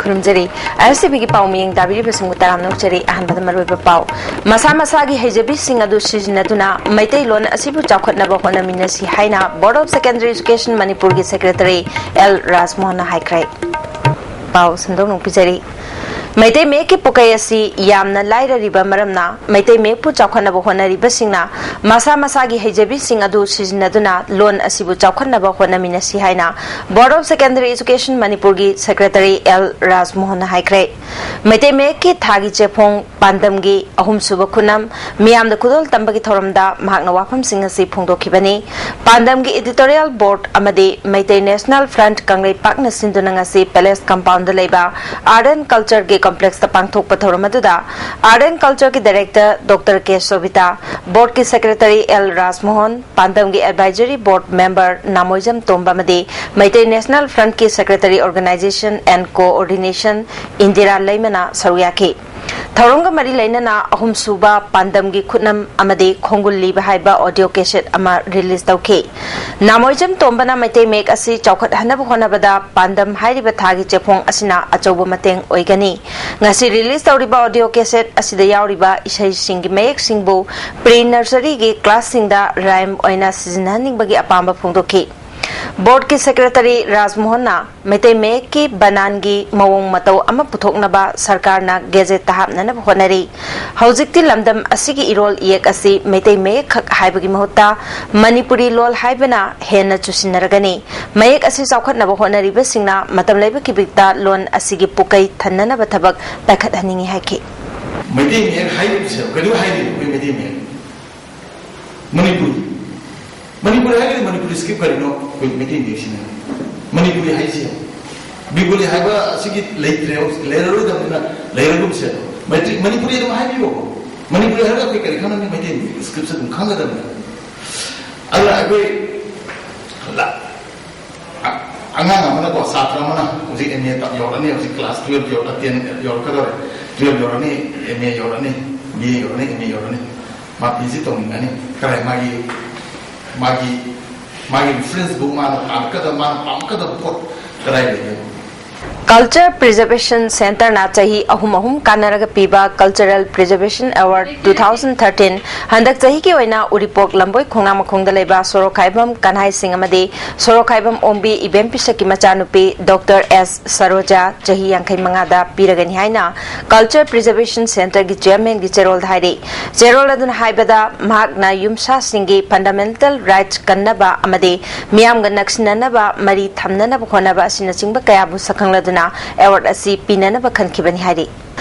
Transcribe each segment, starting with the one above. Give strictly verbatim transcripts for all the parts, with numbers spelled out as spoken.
ꯈꯨꯔꯨꯝꯖꯔꯤ꯫ ꯑꯥꯏ ꯑꯦꯁ T ꯚꯤꯒꯤ ꯄꯥꯎ ꯃꯤꯌꯦꯡ ꯇꯥꯕꯤꯔꯤꯕꯁꯤꯡꯕꯨ ꯇꯔꯥꯝꯅ ꯑꯣꯛꯆꯔꯤ꯫ ꯑꯍꯥꯟꯕꯗ ꯃꯔꯨꯑꯣꯏꯕ ꯄꯥꯎ꯫ ꯃꯁꯥ ꯃꯁꯥꯒꯤ ꯍꯩꯖꯕꯤꯁꯤꯡ ꯑꯗꯨ ꯁꯤꯖꯤꯟꯅꯗꯨꯅ ꯃꯩꯇꯩꯂꯣꯟ ꯑꯁꯤꯕꯨ ꯆꯥꯎꯈꯠꯅꯕ ꯍꯣꯠꯅꯃꯤꯟꯅꯁꯤ ꯍꯥꯏꯅ Board of Secondary Education ꯃꯅꯤꯄꯨꯔꯒꯤ ꯁꯦꯀ꯭ꯔꯦꯇꯔꯤ ꯑꯦꯜ ꯔꯥꯖꯃꯣꯍꯟꯅ ꯍꯥꯏꯈ꯭ꯔꯦ꯫ ꯄꯥꯎ ꯁꯟꯗꯣꯛꯅ ꯄꯤꯖꯔꯤ꯫ ꯃꯩꯇꯩ ꯃꯌꯦꯛꯀꯤ ꯄꯨꯀꯩ ꯑꯁꯤ ꯌꯥꯝꯅ ꯂꯥꯏꯔꯔꯤꯕ ꯃꯔꯝꯅ ꯃꯩꯇꯩ ꯃꯌꯦꯛꯄꯨ ꯆꯥꯎꯈꯠꯅꯕ ꯍꯣꯠꯅꯔꯤꯕꯁꯤꯡꯅ ꯃꯁꯥ ꯃꯁꯥꯒꯤ ꯍꯩꯖꯕꯤꯁꯤꯡ ꯑꯗꯨ ꯁꯤꯖꯤꯟꯅꯗꯨꯅ ꯂꯣꯟ ꯑꯁꯤꯕꯨ ꯆꯥꯎꯈꯠꯅꯕ ꯍꯣꯠꯅꯃꯤꯟꯅꯁꯤ ꯍꯥꯏꯅ Board of Secondary Education ꯃꯅꯤꯄꯨꯔꯒꯤ ꯁꯦꯀ꯭ꯔꯦꯇꯔꯤ ꯑꯦꯜ ꯔꯥꯖꯃꯣꯍꯟꯅ ꯍꯥꯏꯈ꯭ꯔꯦ꯫ ꯃꯩꯇꯩ ꯃꯌꯦꯛꯀꯤ ꯊꯥꯒꯤ ꯆꯦꯐꯣꯡ ꯄꯥꯟꯗꯝꯒꯤ ꯑꯍꯨꯝꯁꯨꯕ ꯈꯨꯅꯝ ꯃꯤꯌꯥꯝꯗ ꯈꯨꯗꯣꯜ ꯇꯝꯕꯒꯤ ꯊꯧꯔꯝꯗ ꯃꯍꯥꯛꯅ ꯋꯥꯐꯝꯁꯤꯡ ꯑꯁꯤ ꯐꯣꯡꯗꯣꯛꯈꯤꯕꯅꯤ꯫ ꯄꯥꯟꯗꯝꯒꯤ editorial board ꯑꯃꯗꯤ ꯃꯩꯇꯩ National Front ꯀꯪꯂꯩꯄꯥꯛꯅ ꯁꯤꯟꯗꯨꯅ ꯉꯁꯤ Palace compoundꯗ ꯂꯩꯕ Art and Cultureꯒꯤ complexꯇ ꯄꯥꯡꯊꯣꯛꯄ ꯊꯧꯔꯝ ꯑꯗꯨꯗ Art and Cultureꯒꯤ director Doctor ꯀꯦ ꯁꯣꯚꯤꯇꯥ, boardꯀꯤ secretary ꯑꯦꯜ ꯔꯥꯖꯃꯣꯍꯟ, ꯄꯥꯟꯗꯝꯒꯤ advisory board member Namoijam Tomba ꯑꯃꯗꯤ Meitei National Frontꯀꯤ secretary organization and coordination Indira ꯂꯩꯃꯅ ꯁꯔꯨꯛ ꯌꯥꯈꯤ꯫ ꯊꯧꯔꯝꯒ ꯃꯔꯤ ꯂꯩꯅꯅ ꯑꯍꯨꯝꯁꯨꯕ ꯄꯥꯟꯗꯝꯒꯤ ꯈꯨꯠꯅꯝ ꯑꯃꯗꯤ ꯈꯣꯡꯒꯨꯜ ꯂꯤꯕ ꯍꯥꯏꯕ audio cassette ꯑꯃ release ꯇꯧꯈꯤ꯫ ꯅꯥꯃꯣꯏꯖꯝ ꯇꯣꯝꯕꯅ ꯃꯩꯇꯩ ꯃꯌꯦꯛ ꯑꯁꯤ ꯆꯥꯎꯈꯠꯍꯟꯅꯕ ꯍꯣꯠꯅꯕꯗ ꯄꯥꯟꯗꯝ ꯍꯥꯏꯔꯤꯕ ꯊꯥꯒꯤ ꯆꯦꯐꯣꯡ ꯑꯁꯤꯅ ꯑꯆꯧꯕ ꯃꯇꯦꯡ ꯑꯣꯏꯒꯅꯤ꯫ ꯉꯁꯤ release ꯇꯧꯔꯤꯕ audio cassette ꯑꯁꯤꯗ ꯌꯥꯎꯔꯤꯕ ꯏꯁꯩꯁꯤꯡꯒꯤ ꯃꯌꯦꯛꯁꯤꯡꯕꯨ pre nurseryꯒꯤ classꯁꯤꯡꯗ rhyme ꯑꯣꯏꯅ ꯁꯤꯖꯤꯟꯅꯍꯟꯅꯤꯡꯕꯒꯤ ꯑꯄꯥꯝꯕ ꯐꯣꯡꯗꯣꯛꯈꯤ꯫ Boardꯀꯤ secretary ꯔꯥꯖꯃꯣꯍꯟꯅ ꯃꯩꯇꯩ ꯃꯌꯦꯛꯀꯤ ꯕꯅꯥꯟꯒꯤ ꯃꯑꯣꯡ ꯃꯇꯧ ꯑꯃ ꯄꯨꯊꯣꯛꯅꯕ ꯁꯔꯀꯥꯔꯅ gazetteꯇ ꯍꯥꯞꯅꯅꯕ ꯍꯣꯠꯅꯔꯤ꯫ ꯍꯧꯖꯤꯛꯇꯤ ꯂꯝꯗꯝ ꯑꯁꯤꯒꯤ ꯏꯔꯣꯜ ꯏꯌꯦꯛ ꯑꯁꯤ ꯃꯩꯇꯩ ꯃꯌꯦꯛ ꯈꯛ ꯍꯥꯏꯕꯒꯤ ꯃꯍꯨꯠꯇ ꯃꯅꯤꯄꯨꯔꯤ ꯂꯣꯜ ꯍꯥꯏꯕꯅ ꯍꯦꯟꯅ ꯆꯨꯁꯤꯟꯅꯔꯒꯅꯤ꯫ ꯃꯌꯦꯛ ꯑꯁꯤ ꯆꯥꯎꯈꯠꯅꯕ ꯍꯣꯠꯅꯔꯤꯕꯁꯤꯡꯅ ꯃꯇꯝ ꯂꯩꯕ ꯈꯤꯕꯤꯛꯇ ꯂꯣꯟ ꯑꯁꯤꯒꯤ ꯄꯨꯀꯩ ꯊꯟꯅꯅꯕ ꯊꯕꯛ ꯄꯥꯏꯈꯠꯍꯟꯅꯤꯡꯏ ꯍꯥꯏꯈꯤ꯫ ꯃꯩꯇꯩ ꯃꯌꯦꯛ ꯍꯥꯏꯔꯤꯕꯁꯦ ꯀꯩꯗꯧ ꯍꯥꯏꯔꯤꯅꯣ? ꯑꯩꯈꯣꯏ ꯃꯩꯇꯩ ꯃꯌꯦꯛ ꯃꯅꯤꯄꯨꯔꯤ꯫ ꯃꯅꯤꯄꯨꯔꯤ ꯍꯥꯏꯔꯒꯗꯤ ꯃꯅꯤꯄꯨꯔꯤ script ꯀꯔꯤꯅꯣ? ꯑꯩꯈꯣꯏ ꯃꯩꯇꯩ ꯃꯌꯦꯛꯁꯤꯅ꯫ ꯃꯅꯤꯄꯨꯔꯤ ꯍꯥꯏꯁꯦ ꯕꯦꯡꯒꯣꯂꯤ ꯍꯥꯏꯕ ꯑꯁꯤꯒꯤ ꯂꯩꯇ꯭ꯔꯦ, ꯂꯩꯔꯔꯣꯏꯗꯕꯅꯤꯅ ꯂꯩꯔꯒꯨꯝꯁꯦ꯫ ꯃꯩꯇꯩ, ꯃꯅꯤꯄꯨꯔꯤ ꯑꯗꯨꯝ ꯍꯥꯏꯕꯤꯌꯣ꯫ ꯃꯅꯤꯄꯨꯔꯤ ꯍꯥꯏꯔꯒ ꯑꯩꯈꯣꯏ ꯀꯔꯤ ꯈꯪꯉꯅꯤ? ꯃꯩꯇꯩ ꯃꯌꯦꯛ scriptꯁꯦ ꯑꯗꯨꯝ ꯈꯪꯒꯗꯕꯅꯤ꯫ ꯑꯗꯨꯅ ꯑꯩꯈꯣꯏ ꯂ-, ꯑ-, ꯑꯉꯥꯡ ꯑꯃꯅꯀꯣ, ꯁꯥꯇ꯭ꯔ ꯑꯃꯅ ꯍꯧꯖꯤꯛ M A ꯇꯝ-, ꯌꯧꯔꯛꯑꯅꯤ, ꯍꯧꯖꯤꯛ class twelve ꯌꯧꯔ-, ten ꯌꯧꯔꯛꯀꯗꯧꯔꯦ, twelve ꯌꯧꯔꯅꯤ, M A ꯌꯧꯔꯅꯤ, B A ꯌꯧꯔꯅꯤ, M A ꯌꯧꯔꯅꯤ, ꯃꯥ P G ꯇꯧꯅꯤꯡꯉꯅꯤ꯫ ꯀꯔꯥꯏ ꯃꯥꯒꯤ, ꯃꯥꯒꯤ, ꯃꯥꯒꯤ reference book, ꯃꯥꯅ ꯄꯥꯝꯃꯛꯀꯗꯕ, ꯃꯥꯅ ꯄꯥꯝꯃꯛꯀꯗꯕ ꯄꯣꯠ ꯀꯗꯥꯏ ꯂꯩꯒꯦ? Culture Preservation Centerꯅ ꯆꯍꯤ ꯑꯍꯨꯝ ꯑꯍꯨꯝ ꯀꯥꯟꯅꯔꯒ ꯄꯤꯕ Cultural Preservation Award two thousand thirteen ꯍꯟꯗꯛ ꯆꯍꯤꯒꯤ ꯑꯣꯏꯅ ꯎꯔꯤꯄꯣꯛ ꯂꯝꯕꯣꯏ ꯈꯣꯡꯅꯥꯡ ꯃꯈꯣꯡꯗ ꯂꯩꯕ ꯁꯣꯔꯣꯛꯈꯥꯏꯕꯝ ꯀꯟꯍꯥꯏ ꯁꯤꯡ ꯑꯃꯗꯤ ꯁꯣꯔꯣꯛꯈꯥꯏꯕꯝ ꯑꯣꯡꯕꯤ ꯏꯕꯦꯝ ꯄꯤꯁꯛꯀꯤ ꯃꯆꯥꯅꯨꯄꯤ ꯗꯣꯛꯇꯔ ꯑꯦꯁ ꯁꯔꯣꯖꯥ ꯆꯍꯤ ꯌꯥꯡꯈꯩ ꯃꯉꯥꯗ ꯄꯤꯔꯒꯅꯤ ꯍꯥꯏꯅ Culture Preservation Centerꯒꯤ Chairmanꯒꯤ ꯆꯦꯔꯣꯜꯗ ꯍꯥꯏꯔꯤ꯫ ꯆꯦꯔꯣꯜ ꯑꯗꯨꯅ ꯍꯥꯏꯕꯗ, ꯃꯍꯥꯛꯅ ꯌꯨꯝꯁꯥꯁꯤꯡꯒꯤ fundamental rights ꯀꯟꯅꯕ ꯑꯃꯗꯤ ꯃꯤꯌꯥꯝꯒ ꯅꯛꯁꯤꯟꯅꯅꯕ ꯃꯔꯤ ꯊꯝꯅꯅꯕ ꯍꯣꯠꯅꯕ ꯑꯁꯤꯅꯆꯤꯡꯕ ꯀꯌꯥꯕꯨ ꯁꯛꯈꯪꯂꯗꯨꯅ award ꯑꯁꯤ ꯄꯤꯅꯅꯕ ꯈꯟꯈꯤꯕꯅꯤ ꯍꯥꯏꯔꯤ꯫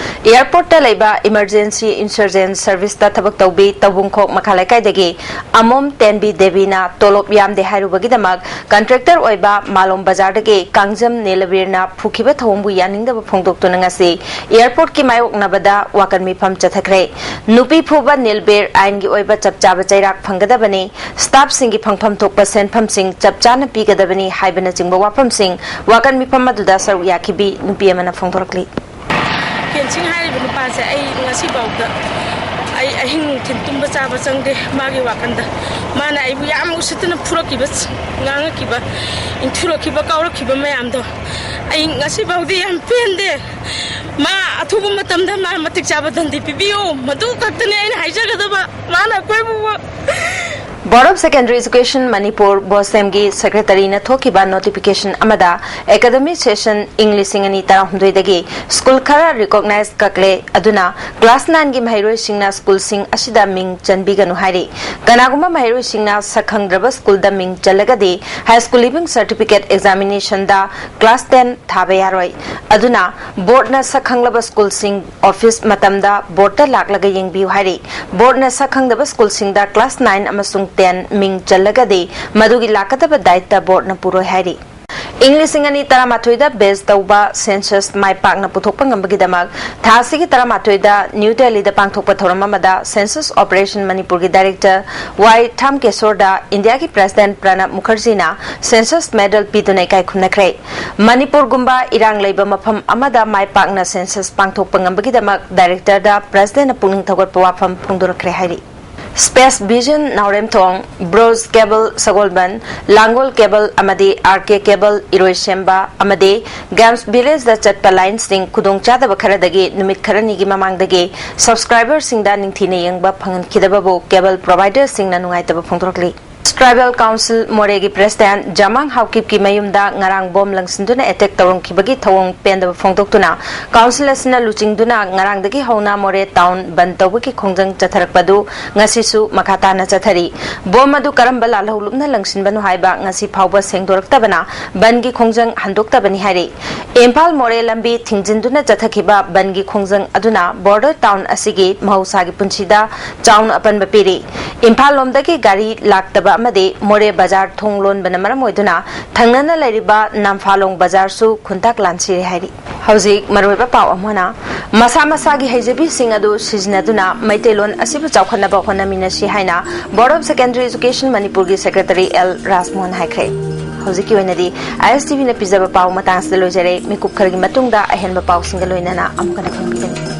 Airportꯇ ꯂꯩꯕ Emergency Insurgent Serviceꯇ ꯊꯕꯛ ꯇꯧꯕꯤ ꯇꯧꯕꯨꯡꯈꯣꯛ ꯃꯈꯥ ꯂꯩꯀꯥꯏꯗꯒꯤ ꯑꯃꯣꯝ ꯇꯦꯟꯕꯤ ꯗꯦꯕꯤꯅ ꯇꯣꯂꯣꯞ ꯌꯥꯝꯗꯦ ꯍꯥꯏꯔꯨꯕꯒꯤꯗꯃꯛ contractor ꯑꯣꯏꯕ ꯃꯥꯂꯣꯝ ꯕꯖꯥꯔꯗꯒꯤ ꯀꯥꯡꯖꯝ ꯅꯤꯂꯕꯤꯔꯅ ꯐꯨꯈꯤꯕ ꯊꯧꯑꯣꯡꯕꯨ ꯌꯥꯅꯤꯡꯗꯕ ꯐꯣꯡꯗꯣꯛꯇꯨꯅ ꯉꯁꯤ airportꯀꯤ ꯃꯥꯌꯣꯛꯅꯕꯗ ꯋꯥꯀꯟ ꯃꯤꯐꯝ ꯆꯠꯊꯈ꯭ꯔꯦ꯫ ꯅꯨꯄꯤ ꯐꯨꯕ ꯅꯤꯜꯕꯤꯔ ꯑꯥꯏꯟꯒꯤ ꯑꯣꯏꯕ ꯆꯞ ꯆꯥꯕ ꯆꯩꯔꯥꯛ ꯐꯪꯒꯗꯕꯅꯤ, staffꯁꯤꯡꯒꯤ ꯐꯪꯐꯝ ꯊꯣꯛꯄ ꯁꯦꯟꯐꯝꯁꯤꯡ ꯆꯞ ꯆꯥꯅ ꯄꯤꯒꯗꯕꯅꯤ ꯍꯥꯏꯕꯅꯆꯤꯡꯕ ꯋꯥꯐꯝꯁꯤꯡ ꯋꯥꯀꯟ ꯃꯤꯐꯝ ꯑꯗꯨꯗ ꯁꯔꯨꯛ ꯌꯥꯈꯤꯕꯤ ꯅꯨꯄꯤ ꯑꯃꯅ ꯐꯣꯡꯗꯣꯔꯛꯂꯤ꯫ ꯀꯦꯟꯁꯤꯡ ꯍꯥꯏꯔꯤꯕ ꯅꯨꯄꯥꯁꯦ ꯑꯩ ꯉꯁꯤꯐꯥꯎꯗ ꯑꯩ ꯑꯍꯤꯡ ꯅꯨꯡꯊꯤꯜ ꯇꯨꯝꯕ ꯆꯥꯕ ꯆꯪꯗꯦ꯫ ꯃꯥꯒꯤ ꯋꯥꯈꯜꯗ ꯃꯥꯅ ꯑꯩꯕꯨ ꯌꯥꯝ ꯎꯁꯤꯠꯇꯅ ꯐꯨꯔꯛꯈꯤꯕ, ꯉꯥꯡꯉꯛꯈꯤꯕ, ꯏꯟꯊꯨꯔꯛꯈꯤꯕ, ꯀꯥꯎꯔꯛꯈꯤꯕ ꯃꯌꯥꯝꯗꯣ ꯑꯩ ꯉꯁꯤꯐꯥꯎꯗꯤ ꯌꯥꯝ ꯄꯦꯟꯗꯦ꯫ ꯃꯥ ꯑꯊꯨꯕ ꯃꯇꯝꯗ ꯃꯥ ꯃꯇꯤꯛ ꯆꯥꯕ ꯗꯟꯗꯤ ꯄꯤꯕꯤꯌꯨ꯫ ꯃꯗꯨ ꯈꯛꯇꯅꯦ ꯑꯩꯅ ꯍꯥꯏꯖꯒꯗꯕ꯫ ꯃꯥꯅ ꯑꯩꯈꯣꯏꯕꯨ Board of Secondary Education Manipur, BOSEMꯒꯤ secretaryꯅ ꯊꯣꯛꯈꯤꯕ notification ꯑꯃꯗ academic session ꯏꯪ ꯂꯤꯁꯤꯡ ꯑꯅꯤ ꯇꯔꯥꯍꯨꯝꯗꯣꯏꯗꯒꯤ school ꯈꯔ recognize ꯀꯛꯂꯦ, ꯑꯗꯨꯅ class nineꯒꯤ ꯃꯍꯩꯔꯣꯏꯁꯤꯡꯅ schoolꯁꯤꯡ ꯑꯁꯤꯗ ꯃꯤꯡ ꯆꯟꯕꯤꯒꯅꯨ ꯍꯥꯏꯔꯤ꯫ ꯀꯅꯥꯒꯨꯝꯕ ꯃꯍꯩꯔꯣꯏꯁꯤꯡꯅ ꯁꯛꯈꯪꯗ꯭ꯔꯕ schoolꯗ ꯃꯤꯡ ꯆꯜꯂꯒꯗꯤ high school leaving certificate examinationꯗ class ten ꯊꯥꯕ ꯌꯥꯔꯣꯏ꯫ ꯑꯗꯨꯅ boardꯅ ꯁꯛꯈꯪꯂꯕ schoolꯁꯤꯡ office ꯃꯇꯝꯗ boardꯇ ꯂꯥꯛꯂꯒ ꯌꯦꯡꯕꯤꯌꯨ ꯍꯥꯏꯔꯤ꯫ Boardꯅ ꯁꯛꯈꯪꯗꯕ schoolꯁꯤꯡꯗ class nine ꯑꯃꯁꯨꯡ ten ꯃꯤꯡ ꯆꯜꯂꯒꯗꯤ ꯃꯗꯨꯒꯤ ꯂꯥꯛꯀꯗꯕ ꯗꯥꯏꯇ boardꯅ ꯄꯨꯔꯣꯏ ꯍꯥꯏꯔꯤ꯫ ꯏꯪ ꯂꯤꯁꯤꯡ ꯑꯅꯤ ꯇꯔꯥꯃꯥꯊꯣꯏꯗ base ꯇꯧꯕ census ꯃꯥꯏ ꯄꯥꯛꯅ ꯄꯨꯊꯣꯛꯄ ꯉꯝꯕꯒꯤꯗꯃꯛ ꯊꯥ ꯑꯁꯤꯒꯤ ꯇꯔꯥꯃꯥꯊꯣꯏꯗ ꯅ꯭ꯌꯨ ꯗꯦꯜꯂꯤꯗ ꯄꯥꯡꯊꯣꯛꯄ ꯊꯧꯔꯝ ꯑꯃꯗ Census Operation Manipurꯒꯤ director ꯋꯥꯏ ꯊꯥꯝꯀꯦꯁꯣꯔꯗ ꯏꯟꯗꯤꯌꯥꯒꯤ president ꯄ꯭ꯔꯅꯕ ꯃꯨꯈꯔꯖꯤꯅ census medal ꯄꯤꯗꯨꯅ ꯏꯀꯥꯏ ꯈꯨꯝꯅꯈ꯭ꯔꯦ꯫ ꯃꯅꯤꯄꯨꯔꯒꯨꯝꯕ ꯏꯔꯥꯡ ꯂꯩꯕ ꯃꯐꯝ ꯑꯃꯗ ꯃꯥꯏ ꯄꯥꯛꯅ census ꯄꯥꯡꯊꯣꯛꯄ ꯉꯝꯕꯒꯤꯗꯃꯛ directorꯗ presidentꯅ ꯄꯨꯛꯅꯤꯡ ꯊꯧꯒꯠꯄ ꯋꯥꯐꯝ ꯐꯣꯡꯗꯣꯔꯛꯈ꯭ꯔꯦ ꯍꯥꯏꯔꯤ꯫ Space Vision ꯅꯥꯎꯔꯦꯝꯊꯣꯡ, ꯕ꯭ꯔꯣꯖ ꯀꯦꯕꯜ ꯁꯒꯣꯜꯕꯟ, ꯂꯥꯡꯒꯣꯜ ꯀꯦꯕꯜ ꯑꯃꯗꯤ ꯑꯥꯔ ꯀꯦ ꯀꯦꯕꯜ ꯏꯔꯣꯏꯁꯦꯝꯕ ꯑꯃꯗꯤ ꯒꯦꯝꯁ ꯚꯤꯂꯦꯖꯗ ꯆꯠꯄ ꯂꯥꯏꯟꯁꯤꯡ ꯈꯨꯗꯣꯡꯆꯥꯗꯕ ꯈꯔꯗꯒꯤ ꯅꯨꯃꯤꯠ ꯈꯔꯅꯤꯒꯤ ꯃꯃꯥꯡꯗꯒꯤ ꯁꯕꯁꯀ꯭ꯔꯥꯏꯕꯔꯁꯤꯡꯗ ꯅꯤꯡꯊꯤꯅ ꯌꯦꯡꯕ ꯐꯪꯍꯟꯈꯤꯗꯕꯕꯨ ꯀꯦꯕꯜ ꯄ꯭ꯔꯣꯚꯥꯏꯗꯔꯁꯤꯡꯅ ꯅꯨꯡꯉꯥꯏꯇꯕ ꯐꯣꯡꯗꯣꯔꯛꯂꯤ꯫ ꯇ꯭ꯔꯥꯏꯕꯦꯜ ꯀꯥꯎꯟꯁꯤꯜ ꯃꯣꯔꯦꯒꯤ ꯄ꯭ꯔꯦꯁꯤꯗꯦꯟꯠ ꯖꯥꯃꯥꯡ ꯍꯥꯎꯀꯤꯞꯀꯤ ꯃꯌꯨꯝꯗ ꯉꯔꯥꯡ ꯕꯣꯝ ꯂꯪꯁꯤꯟꯗꯨꯅ ꯑꯦꯇꯦꯛ ꯇꯧꯔꯝꯈꯤꯕꯒꯤ ꯊꯧꯑꯣꯡ ꯄꯦꯟꯗꯕ ꯐꯣꯡꯗꯣꯛꯇꯨꯅ ꯀꯥꯎꯟꯁꯤꯜ ꯑꯁꯤꯅ ꯂꯨꯆꯤꯡꯗꯨꯅ ꯉꯔꯥꯡꯗꯒꯤ ꯍꯧꯅ ꯃꯣꯔꯦ ꯇꯥꯎꯟ ꯕꯟ ꯇꯧꯕꯒꯤ ꯈꯣꯡꯖꯪ ꯆꯠꯊꯔꯛꯄꯗꯨ ꯉꯁꯤꯁꯨ ꯃꯈꯥ ꯇꯥꯅ ꯆꯠꯊꯔꯤ꯫ ꯕꯣꯝ ꯑꯗꯨ ꯀꯔꯝꯕ ꯂꯥꯜꯍꯧꯂꯨꯞꯅ ꯂꯪꯁꯤꯟꯕꯅꯣ ꯍꯥꯏꯕ ꯉꯁꯤ ꯐꯥꯎꯕ ꯁꯦꯡꯗꯣꯔꯛꯇꯕꯅ ꯕꯟꯒꯤ ꯈꯣꯡꯖꯪ ꯍꯟꯗꯣꯛꯇꯕꯅꯤ ꯍꯥꯏꯔꯤ꯫ ꯏꯝꯐꯥꯜ ꯃꯣꯔꯦ ꯂꯝꯕꯤ ꯊꯤꯡꯖꯤꯟꯗꯨꯅ ꯆꯠꯊꯈꯤꯕ ꯕꯟꯒꯤ ꯈꯣꯡꯖꯪ ꯑꯗꯨꯅ ꯕꯣꯔꯗꯔ ꯇꯥꯎꯟ ꯑꯁꯤꯒꯤ ꯃꯍꯧꯁꯥꯒꯤ ꯄꯨꯟꯁꯤꯗ ꯆꯥꯎꯅ ꯑꯄꯟꯕ ꯄꯤꯔꯤ꯫ ꯏꯝꯐꯥꯜ ꯂꯣꯝꯗꯒꯤ ꯒꯥꯔꯤ ꯂꯥꯛꯇꯕ ꯑꯃꯗꯤ ꯃꯣꯔꯦ ꯕꯖꯥꯔ ꯊꯣꯡ ꯂꯣꯟꯕꯅ ꯃꯔꯝ ꯑꯣꯏꯗꯨꯅ ꯊꯪꯅꯅ ꯂꯩꯔꯤꯕ ꯅꯝꯐꯥꯂꯣꯡ ꯕꯖꯥꯔꯁꯨ ꯈꯨꯟꯇꯥꯛ ꯂꯥꯟꯁꯤꯔꯦ ꯍꯥꯏꯔꯤ꯫ ꯍꯧꯖꯤꯛ ꯃꯔꯨꯑꯣꯏꯕ ꯄꯥꯎ ꯑꯃꯅ, ꯃꯁꯥ ꯃꯁꯥꯒꯤ ꯍꯩꯖꯕꯤꯁꯤꯡ ꯑꯗꯨ ꯁꯤꯖꯤꯟꯅꯗꯨꯅ ꯃꯩꯇꯩꯂꯣꯟ ꯑꯁꯤꯕꯨ ꯆꯥꯎꯈꯠꯅꯕ ꯍꯣꯠꯅꯃꯤꯟꯅꯁꯤ ꯍꯥꯏꯅ Board of Secondary Education ꯃꯅꯤꯄꯨꯔꯒꯤ ꯁꯦꯀ꯭ꯔꯦꯇꯔꯤ ꯑꯦꯜ ꯔꯥꯖꯃꯣꯍꯟ ꯍꯥꯏꯈ꯭ꯔꯦ꯫ ꯍꯧꯖꯤꯛꯀꯤ ꯑꯣꯏꯅꯗꯤ ꯑꯥꯏ ꯑꯦꯁ ꯇꯤ ꯚꯤꯅ ꯄꯤꯖꯕ ꯄꯥꯎ ꯃꯇꯥꯡ ꯑꯁꯤꯗ ꯂꯣꯏꯖꯔꯦ꯫ ꯃꯤꯀꯨꯞ ꯈꯔꯒꯤ ꯃꯇꯨꯡꯗ ꯑꯍꯦꯟꯕ ꯄꯥꯎꯁꯤꯡꯒ ꯂꯣꯏꯅꯅ ꯑꯃꯨꯛ ꯍꯟꯅ ꯐꯪꯕꯤꯒꯅꯤ꯫